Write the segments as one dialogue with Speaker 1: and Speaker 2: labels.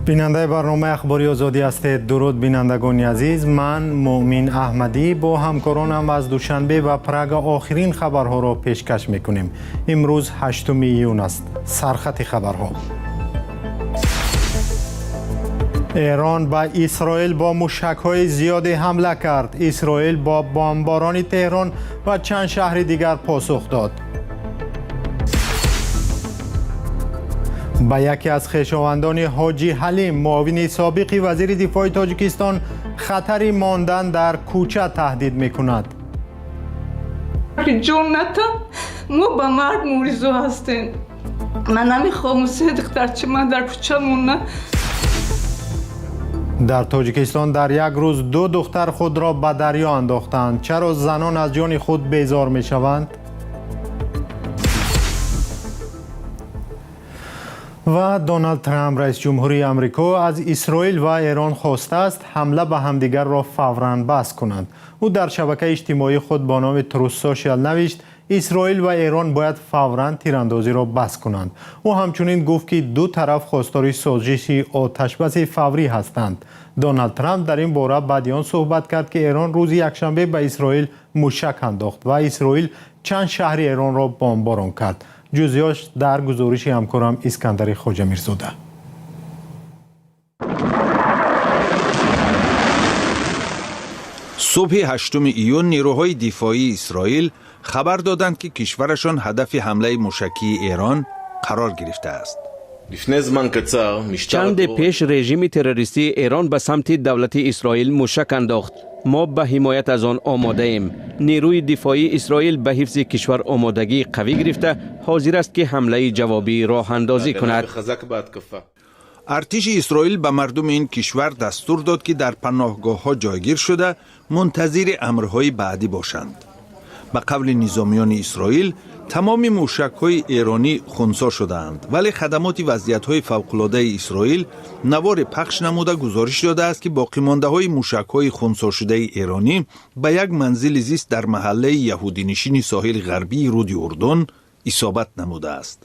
Speaker 1: Бинандаи барномаи Ахбори Озодӣ ҳастед. Дуруд, бинандагони азиз. Ман Муъмин Аҳмадӣ бо ҳамкоронам аз Душанбе ва Прага охирин хабарҳоро пешкаш мекунем. Имрӯз 8 июн аст. Сархати хабарҳо. Эрон ба Исроил бо мушакҳои зиёде ҳамла кард. Исроил бо бомборони Теҳрон ва чанд шаҳри дигар посух дод. Ба яке аз хешовандони Ҳоҷӣ Ҳалим, муовини собиқи вазири дифои Тоҷикистон, хатари мондан дар кӯча таҳдид мекунад.
Speaker 2: Ҷон ната, мо ба марг муризо ҳастем. Ман намехоҳам се духтарчи ман дар кӯча монад.
Speaker 1: Дар Тоҷикистон дар як рӯз ду духтар худро ба дарё андохтанд. Чаро занон аз ҷони худ безор мешаванд? Ва Доналд Трамп, раис ҷумҳурии Амрико, аз Исроил ва Эрон хостааст, ҳамла ба ҳамдигарро фавран бас кунанд. Ӯ дар шабакаи иҷтимоии худ бо номи Truth Social навишт: Исроил ва Эрон бояд фавран тирандозиро бас кунанд. Ӯ ҳамчунин гуфт, ки ду тараф хостори созиши оташбаси фаврӣ ҳастанд. Доналд Трамп дар ин бора баъди он суҳбат кард, ки Эрон рӯзи якшанбе ба Исроил мушак андохт ва Исроил чанд шаҳри Эронро бомборон кард. Ҷузъиёш дар гузориши ҳамкорам Искандари Хоҷамирзода.
Speaker 3: Субҳи 8 июн нерӯҳои дифоии Исроил хабар доданд, ки кишварашон ҳадафи ҳамлаи мушакии Эрон қарор гирифтааст.
Speaker 4: Чанде пеш режими террористии Эрон ба самти давлати Исроил мушак андохт. Мо ба ҳимоят аз он омодаем. Нерӯи дифоии Исроил ба ҳифзи кишвар омодагии қавӣ гирифта, ҳозир аст, ки ҳамлаи ҷавобӣ роҳандозӣ кунад.
Speaker 3: Артиши Исроил ба мардуми ин кишвар дастур дод, ки дар паноҳгоҳҳо ҷойгир шуда, мунтазири амрҳои баъдӣ бошанд. Ба қавли низомиёни Исроил, тамоми мушакҳои эронӣ хунсо шудаанд, вале хадамоти вазъиятҳои фавқулодаи Исроил навори пахш намуда гузориш додааст, ки боқимондаҳои мушакҳои хунсошудаи эронӣ ба як манзили зист дар маҳаллаи яҳудинишини соҳили ғарбии руди Урдун исобат намудааст.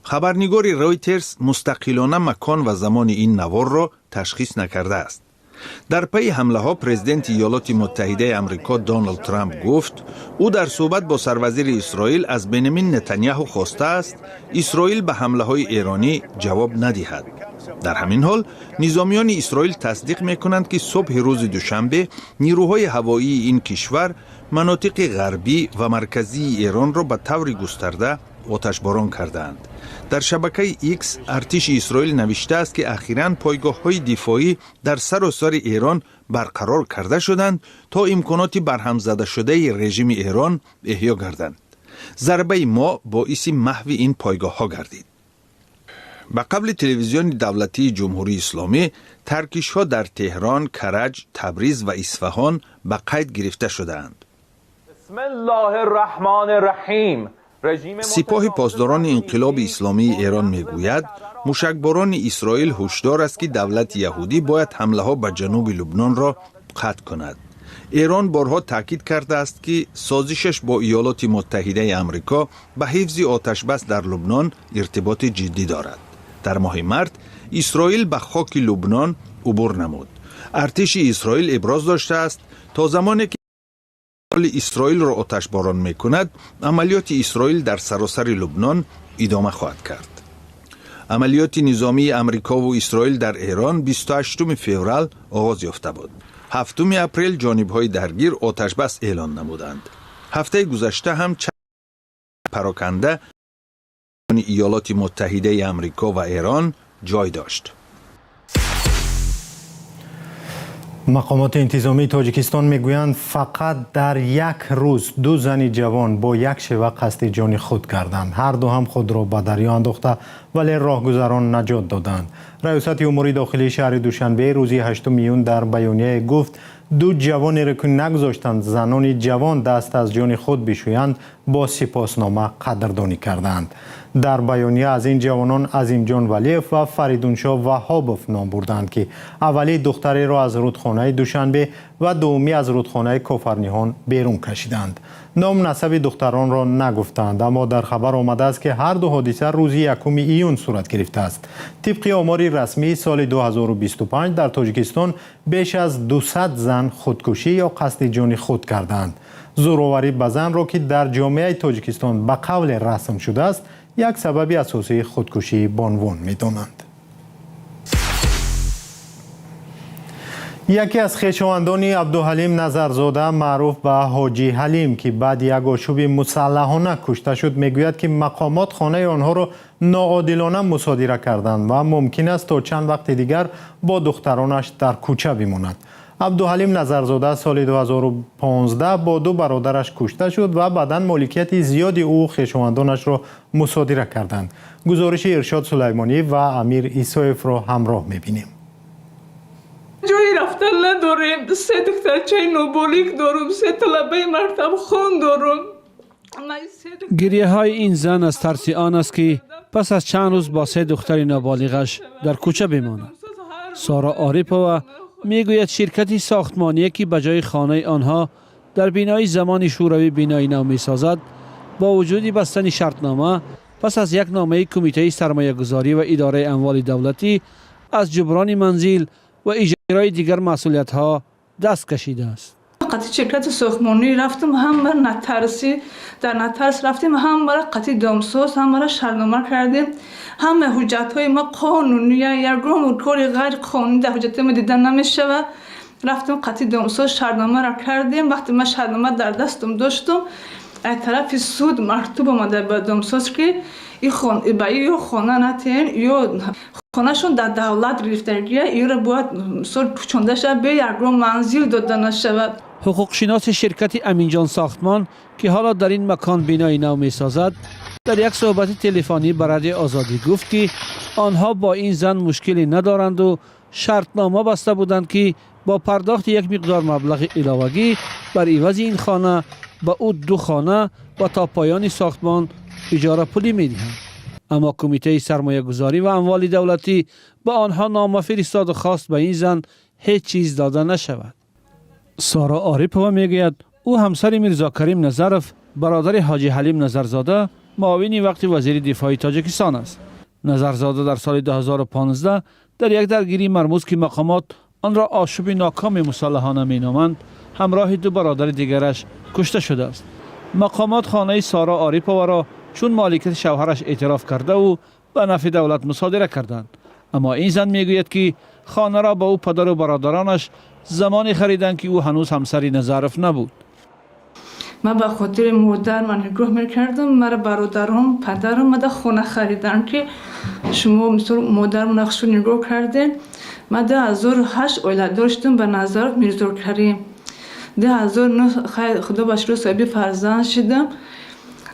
Speaker 3: Хабарнигори Ройтерс мустақилона макон ва замони ин наворро ташхис накардааст. Дар пайи ҳамлаҳо президенти Иёлоти Муттаҳидаи Амрико Доналд Трамп гуфт, ӯ дар суҳбат бо сарвазири Исроил аз Бенямин Нетаняҳу хостааст, Исроил ба ҳамлаҳои эронӣ ҷавоб надиҳад. Дар ҳамин ҳол низомиёни Исроил тасдиқ мекунанд, ки субҳи рӯзи душанбе нирӯҳои ҳавоии ин кишвар манотиқи ғарбӣ ва марказии Эронро ба таври густарда оташборон кардаанд. Дар шабакаи Икс артиши Исроил навиштааст, ки ахиран пойгоҳҳои дифоӣ дар саросари Эрон барқарор карда шуданд, то имконоти барҳамзадашудаи режими Эрон эҳё гарданд. Зарбаи мо боиси маҳви ин пойгоҳҳо гардид. Ба қавли телевизиони давлатии Ҷумҳурии Исломӣ, таркишҳо дар Теҳрон, Караҷ, Табриз ва Исфаҳон ба қайд гирифта шудаанд. Сипоҳи Посдорони Инқилоби Исломии Эрон мегӯяд, мушакборони Исроил ҳушдор аст, ки давлати яҳудӣ бояд ҳамлаҳо ба ҷануби Лубнонро қатъ кунад. Эрон борҳо таъкид кардааст, ки созишаш бо Иёлоти Муттаҳидаи Амрико ба ҳифзи оташбас дар Лубнон иртиботи ҷиддӣ дорад. Дар моҳи март Исроил ба хоки Лубнон убур намуд. Артиши Исроил иброз доштааст, то замоне ки Исроилро оташборон мекунад, амалиёти Исроил дар саросари Лубнон идома хоҳад кард. Амалиёти низомии Амрикову Исроил дар Эрон 28 феврал оғоз ёфта буд. 7 апрел ҷонибҳои даргир оташбас эълон намуданд. Ҳафтаи гузашта ҳам пароканда Иёлоти Муттаҳидаи Амрико ва Эрон ҷой дошт.
Speaker 1: Мақомоти интизомии Тоҷикистон мегӯянд, фақат дар як рӯз ду зани ҷавон бо як шева қасди ҷони худ карданд. Ҳарду ҳам худро ба дарё андохта, вале роҳгузарон наҷот доданд. Раёсати умури дохилии шаҳри Душанбе рӯзи 8 июн дар баёнияе гуфт, ду ҷавонеро, ки нагузоштанд занони ҷавон даст аз ҷони худ бишӯянд, Бо сипоснома қадрдонӣ кардаанд. Дар баёния аз ин ҷавонон Азимҷон Валиев ва Фаридуншоҳ Ваҳобов ном бурданд, ки аввалӣ духтареро аз рудхонаи Душанбе ва дуввумӣ аз рудхонаи Кофарниҳон берун кашиданд. Ном насаби духтаронро нагуфтанд, аммо дар хабар омадааст, ки ҳар ду ҳодиса рӯзи 1 июн сурат гирифтааст. Тибқи омори расмии соли 2025 дар Тоҷикистон беш аз 200 зан худкушӣ ё қасди ҷони худ кардаанд. Зӯроварӣ ба занро, ки дар ҷомеаи Тоҷикистон ба қавле расм шудааст, як сабаби асосии худкушии бонвон медонанд. Яке аз хешовандони Абдуҳалим Назарзода, маъруф ба Ҳоҷӣ Ҳалим, ки баъди як ошӯби мусаллаҳона кушта шуд, мегӯяд, ки мақомот хонаи онҳоро ноодилона мусодира карданд ва мумкин аст то чанд вақти дигар бо духтаронаш дар кӯча бимонад. Абдуҳалим Назарзода соли 2015 бо ду бародараш кушта шуд ва баъдан моликияти зиёди ӯ хешовандонашро мусодира карданд. Гузориши Иршод Сулаймонӣ ва Амир Исоевро ҳамроҳ мебинем.
Speaker 2: Ҷои рафтан надорем. Се духтарчаи ноболиғ дорум, се талабаи мактабхон дорум.
Speaker 5: Гирияҳои ин зан аз тарси он аст, ки пас аз чанд рӯз бо се духтари ноболиғаш дар кӯча бимонад. Сора Орипова мегӯяд, ширкати сохтмоние, ки ба ҷои хонаи онҳо дар бинои замони шӯравӣ бинои нав месозад, бо вуҷуди бастани шартнома, пас аз як номаи Кумитаи сармоягузорӣ ва идораи амволи давлатӣ аз ҷуброни манзил ва иҷрои дигар масъулиятҳо даст кашидааст.
Speaker 2: Қати ширкати сохтмонӣ рафтам, ҳама нотарсӣ дар нотарс рафтем, ҳамара қати домсоз ҳамара шартнома кардем. Ҳама ҳуҷҷатҳои ма қонуния, ягон кори ғайриқонунӣ дар ҳуҷҷатҳои ма дида намешавад. Рафтем, қати домсоз шартномаро кардем. Вақте ман шартнома дар дастам доштум, аз тарафи суд мактуб омада ба домсоз, ки ба ё хона натиҳен, ё хонашон дар давлат гирифтагия, ёро бояд мисол кӯчонда шавад, бе ягон манзил дода нашавад.
Speaker 5: Ҳуқуқшиноси ширкати Аминҷон сохтмон, ки ҳоло дар ин макон бинои нав месозад, дар як суҳбати телефонӣ ба Радиои Озодӣ гуфт, ки онҳо бо ин зан мушкиле надоранду шартнома баста буданд, ки бо пардохти як миқдор маблағи иловагӣ бар ивази ин хона ба ӯ ду хона ва то поёни сохтмон иҷорапулӣ медиҳанд. Аммо Кумитаи сармоягузорӣ ва амволи давлатӣ ба онҳо нома фиристоду хост, ба ин зан ҳеҷ чиз дода нашавад. Сора Орипова мегӯяд, ӯ ҳамсари Мирзокарим Назаров, бародари Ҳоҷи Ҳалим Назарзода, муовини вақти вазири дифои Тоҷикистон аст. Назарзода дар соли 2015 дар як даргирии мармуз, ки мақомот онро ошӯби нокоми мусаллаҳона меноманд, ҳамроҳи ду бародари дигараш кушта шудааст. Мақомот хонаи Сора Ориповаро чун моликияти шавҳараш эътироф кардаву ба нафъи давлат мусодира карданд. Аммо ин зан мегӯяд, ки хонаро ба ӯ падару бародаронаш замоне хариданд, ки ӯ ҳанӯз ҳамсари Назаров набуд.
Speaker 2: Ман ба хотири модар ман нигоҳ мекардам. Мара бародаром, падарам мада хона харидан, ки шумо мисол модарам нақшу нигоҳ кардем. Ман 2008 оиладор шудам ба Назаров Мирзокарим. 2009, худо ба шукр, соҳиби фарзанд шудам.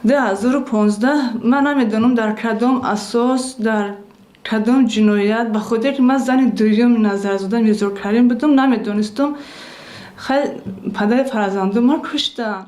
Speaker 2: 2015 ман намедонам, дар кадом асос, дар кадом ҷиноят, ба хотире ки ман зани дуюми Назарзода Мирзокарим будам, намедонистам, хай, падари фарзандон ман куштанд.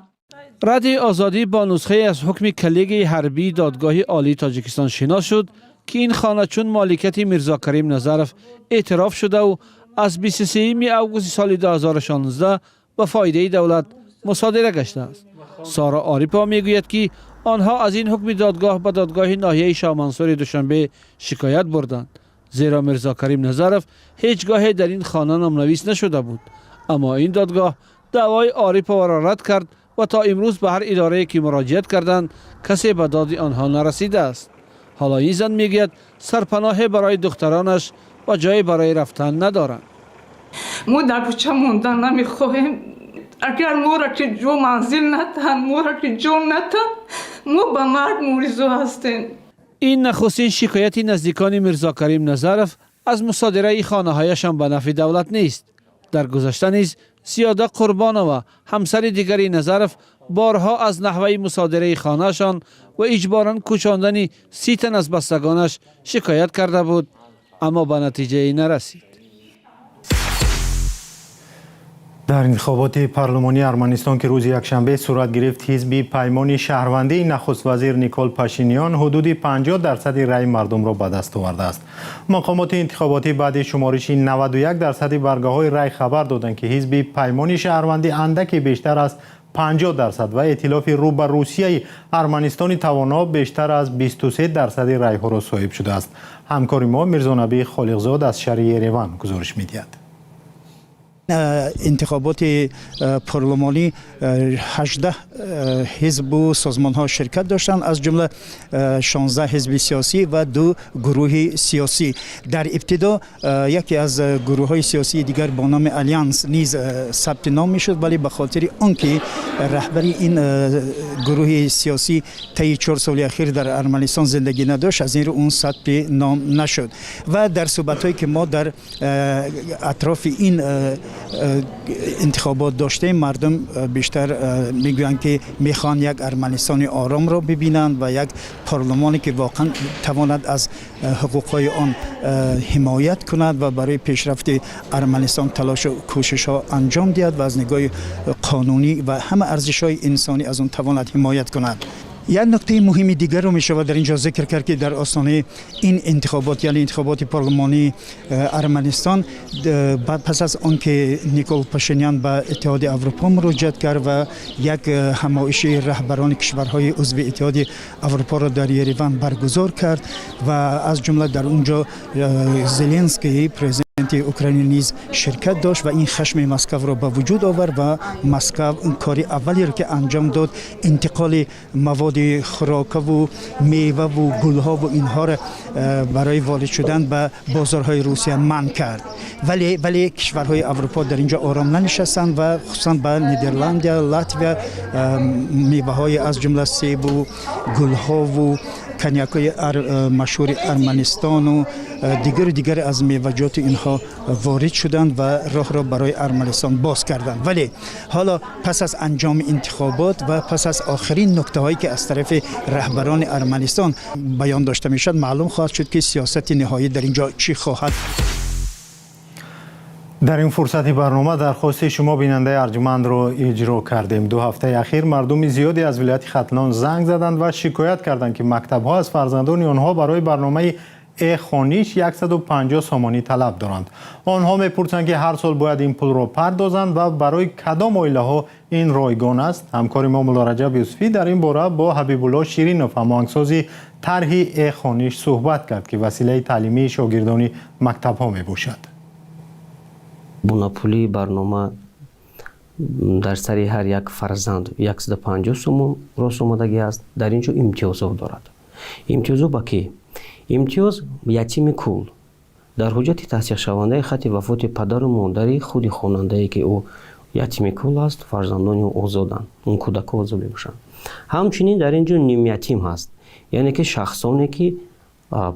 Speaker 5: Радиои Озодӣ бо нусхае аз ҳукми коллегияи ҳарбии Додгоҳи Олии Тоҷикистон шинос шуд, ки ин хона чун моликияти Мирзокарим Назаров эътироф шудаву аз 23 августи соли 2016 ба фоидаи давлат мусодира гаштааст. Сора Орипова мегӯяд, ки онҳо аз ин ҳукми додгоҳ ба додгоҳи ноҳияи Шоҳмансури Душанбе шикоят бурданд, зеро Мирзокарим Назаров ҳеҷ гоҳе дар ин хона номнавис нашуда буд. Аммо ин додгоҳ даъвои Ориповаро рад кард ва то имрӯз ба ҳар идорае ки муроҷиат карданд, касе ба доди онҳо нарасидааст. Ҳоло ин зан мегӯяд, сарпаноҳе барои духтаронаш ва ҷое барои рафтан надоранд.
Speaker 2: Мо дар кӯча мондан намехоҳем. Агар моро ки ҷо манзил натаҳанд, моро ки ҷо натаҳанд, мо ба марг муризо ҳастем.
Speaker 5: Ин нахустин шикояти наздикони Мирзокарим Назаров аз мусодираи хонаҳояшон ба нафъи давлат нест. Дар гузашта низ Сиёда Қурбонова, ҳамсари дигари Назаров, борҳо аз наҳваи мусодираи хонаашон ва иҷборан кӯчондани 30 тан аз бастагонаш шикоят карда буд, аммо ба натиҷае нарасид.
Speaker 1: Дар интихоботи парлумонии Арманистон, ки рӯзи якшанбе сурат гирифт, ҳизби Паймони шаҳрвандии нахуствазир Никол Пашинян ҳудуди 50 дарсади раъи мардумро ба даст овардааст. Мақомоти интихоботӣ баъди шумориши 91 дарсади баргаҳои рай хабар доданд, ки ҳизби Паймони шаҳрвандӣ андаке бештар аз 50% ва эътилофи рӯ ба Русияи Арманистони тавоно бештар аз 23 дарсади райҳоро соҳиб шудааст. Ҳамкори мо Мирзонабӣ Холиқзод аз шаҳри Ереван гузориш медиҳад.
Speaker 6: Интихоботи парлумонӣ 18 ҳизбу созмонҳо ширкат доштанд, аз ҷумла 16 ҳизби сиёсӣ ва ду гурӯҳи сиёсӣ. Дар ибтидо яке аз гурӯҳҳои сиёсии дигар бо номи Алянс низ сабти ном мешуд, вале ба хотири он ки раҳбари ин гурӯҳи сиёсӣ таи 4 соли ахир дар Арманистон зиндагӣ надошт, аз ин рӯ он сабти ном нашуд. Ва дар суҳбатҳое ки мо дар атрофи ин интихобот доштем, мардум бештар мегӯянд, ки мехоҳанд як Арманистони оромро бибинанд ва як парлумоне, ки воқеан тавонад аз ҳуқуқҳои он ҳимоят кунад ва барои пешрафти Арманистон талошу кӯшишҳо анҷом диҳад ва аз нигоҳи қонунӣ ва ҳама арзишҳои инсонӣ аз он тавонад ҳимоят кунад. Як нуктаи муҳими дигарро мешавад дар инҷо зикр кард, ки дар остонаи ин интихобот, яъне интихоботи парлумонии Арманистон, пас аз он ки Никол Пашинян ба Иттиҳоди Аврупо муроҷиат кард ва як ҳамоиши раҳбарони кишварҳои узви Иттиҳоди Аврупоро дар Ереван баргузор кард ва аз ҷумла дар он ҷо Зеленский, президенти Украина, низ ширкат дошт ва ин хашми Москавро ба вуҷуд овард. Ва Москав кори аввалеро, ки анҷом дод, интиқоли маводи хӯрокаву меваву гулҳову инҳоро барои ворид шудан ба бозорҳои Русия манъ кард. Вале кишварҳои Аврупо дар инҷо ором нанишастанд ва хусусан ба Нидерландия, Латвия меваҳои, аз ҷумла себу гулҳову коньякҳои машҳури Арманистону дигару дигар аз меваҷоти инҳо ворид шуданд ва роҳро барои Арманистон боз карданд. Вале ҳоло, пас аз анҷоми интихобот ва пас аз охирин нуктаҳое, ки аз тарафи раҳбарони Арманистон баён дошта мешавад, маълум хоҳад шуд, ки сиёсати ниҳоӣ дар ин ҷо чӣ хоҳад.
Speaker 1: Дар ин фурсати барнома дархости шумо, бинандаи арҷмандро, иҷро кардем. 2 ҳафтаи ахир мардуми зиёде аз вилояти Хатлон занг заданд ва шикоят карданд, ки мактабҳо аз фарзандони онҳо барои барномаи э-хониш 150 сомонӣ талаб доранд. Онҳо мепурсанд, ки ҳар сол бояд ин пулро пардозанд ва барои кадом оилаҳо ин ройгон аст. Ҳамкори мо Муллораҷаб Юсуфӣ дар ин бора бо Ҳабибулло Ширинов, ҳамоҳангсози тарҳи э-хониш, суҳбат кард, ки василаи таълимии шогирдони мактабҳо мебошад.
Speaker 7: Бонапулии барнома дар сари ҳар як фарзанд 150 сомон рост омадагӣ аст. Дар ин ҷо имтиёзҳо дорад. Имтиёзҳо ба кӣ? Имтиёз: ятими кул, дар ҳуҷҷати тасдиқшавандаи хати вафоти падару модари худи хонандае, ки ӯ ятими кул аст, фарзандони ӯ озоданд, он кӯдакҳо озод мебошанд. Ҳамчунин дар ин ҷо нимятим ҳаст, яъне ки шахсоне, ки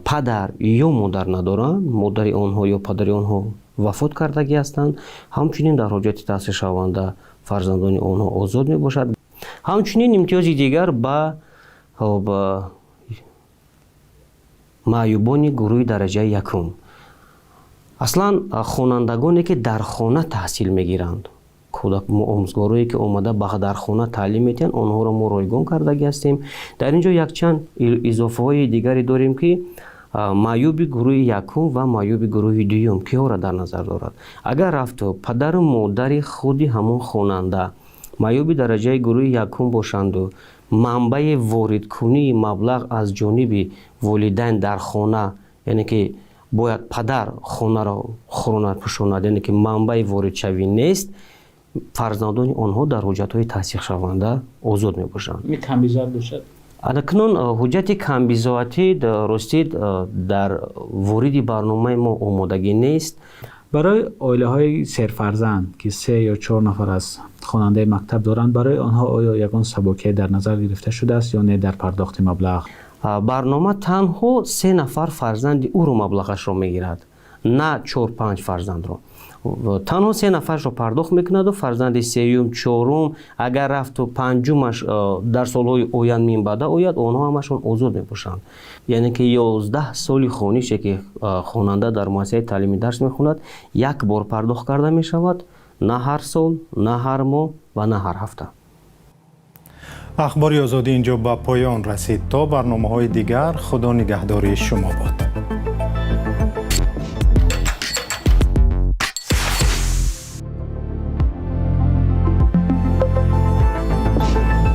Speaker 7: падар ё модар надоранд, модари онҳо ё падари онҳо вафот кардагӣ ҳастанд, ҳамчунин дар ҳуҷҷати тасдиқшаванда фарзандони онҳо озод мебошад. Ҳамчунин имтиёзи дигар ба маъюбони гурӯҳи дараҷаи якум, аслан хонандагоне, ки дар хона таҳсил мегиранд, омӯзгорое, ки омада ба дар хона таълим медиҳанд, онҳоро мо ройгон кардагӣ ҳастем. Дар ин ҷо якчанд изофаҳои дигаре дорем, ки маъюби гурӯҳи якум ва маъюби гурӯҳи дуюм киҳоро дар назар дорад. Агар рафту падару модари худи ҳамон хонанда маъюби дараҷаи гурӯҳи якум бошанду манбаи воридкунии маблағ аз ҷониби волидайн дар хона, яъне ки бояд падар хонаро хӯронад, пӯшонад, яъне ки манбаи воридшавӣ нест, фарзандони онҳо дар ҳуҷҷатҳои тасдиқшаванда озод мебошанд. Акнун ҳуҷҷати камбизоатӣ, ростӣ, дар вориди барномаи мо омодагӣ нест.
Speaker 8: Барои оилаҳои серфарзанд, ки се ё чор нафар аз хонандаи мактаб доранд, барои онҳо оё ягон сабукие дар назар гирифта шудааст ё не дар пардохти маблағ?
Speaker 7: Барнома танҳо се нафар фарзанди ӯро маблағашро мегирад, на чор, панҷ фарзандро. Танҳо се нафаршро пардохт мекунаду фарзанди сеюм, чорум, агар рафту панҷумаш дар солҳои оянд минбаъда ояд, онҳо ҳамашон озод мебошанд. Яъне ки 11 соли хонише, ки хонанда дар муассисаи таълимӣ дарс мехонад, як бор пардохт карда мешавад. На ҳар сол, на ҳар моҳ ва на ҳар ҳафта.
Speaker 1: Ахбори Озодӣ инҷо ба поён расид. То барномаҳои дигар, Худо нигаҳдори шумо бод.